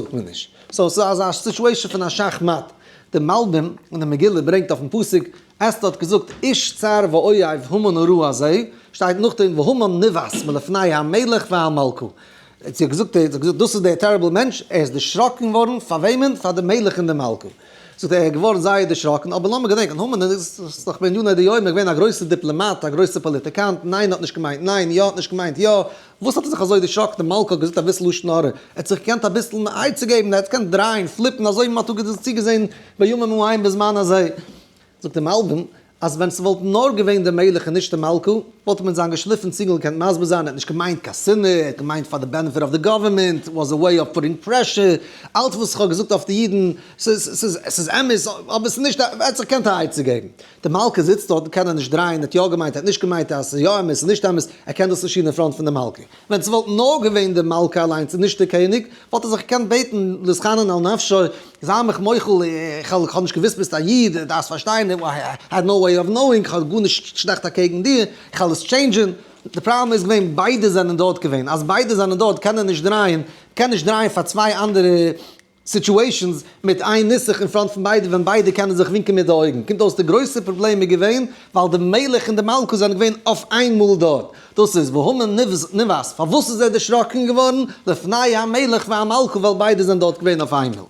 זאגט מען נישט. so ס'איז אזא situation פון א שאך מאט. די מלבים אין די מגילה ברענגט אויפן פסוק, אסתר האט געזאגט איש צר ואויב המן הרע הזה, שטייט נאכדעם והמן נבהת מלפני המלך והמלכה. זי האט געזאגט, זי האט געזאגט דאס איז דער terrible מענטש, ער איז דערשראקן געווארן, פאר וועמען? פאר די מלך און די מלכה. זאגט ער, ער איז געווארן זייער דערשראקן, אבער לאמיר געדענקען, המן איז דאך בעניני דיומא געווען א גרויסער דיפלאמאט, א גרויסער פאליטיקאנט, ניין האט נישט געמיינט ניין, יא האט נישט געמיינט יא, וואס האט ער זיך אזוי דערשראקן, די מלכה האט געזאגט אביסל לשון הרע, ער האט זיך געקענט אביסל עצה געבן, ער האט געקענט דרייען, flip ן, אזוי ווי מען האט צוגעזען בימים ההם בזמן הזה. זאגט דער מלבים, אז ווען ס'וואלט נאר געווען דער מלך און נישט די מלכה, וואלט ער מיט זיין געשליפן צינגל געקענט מסביר זיין, ער האט נישט געמיינט קיין שנאה, ער האט געמיינט פאר די benefit of the government, was a way of putting pressure, אלץ וואס איך האב געזאגט אויף די אידן, ס'איז אמת, אבער ס'איז נישט, ער האט זיך געקענט א עצה געבן. די מלכה זיצט דארט און קען ער נישט דרייען, ער האט יא געמיינט, ער האט נישט געמיינט, אז ס'איז יא אמת, ס'איז נישט אמת, ער קען דאס נישט טון אין front פון די מלכה. ווען ס'וואלט נאר געווען די מלכה אליינס און נישט די קעניג, וואלט ער זיך געקענט בעטן להתחנן על נפשו, זיי מיך מוחל, איך האב נישט געוואוסט ביסט א איד, דארפסט פארשטיין, I had no way of knowing, איך האב גארנישט שלעכט אקעגן דיר, איך וועל עס change ען. די פראבלעם איז געווען ביידע זענען דארט געווען, אז ביידע זענען דארט קען ער נישט דרייען, קען נישט דרייען פאר צוויי אנדערע situations מיט איין נוסח אין front פון ביידע ווען ביידע קענען זיך ווינקען מיט די אויגן. קומט אויס די גרויסע פראבלעם איז געווען ווייל די מלך און די מלכה זענען געווען אויף איין מאל דארט. דאס איז והמן נבהת. פארוואס איז ער דערשראקן געווארן? לפני המלך והמלכה ווייל ביידע זענען דארט געווען אויף איינמאל.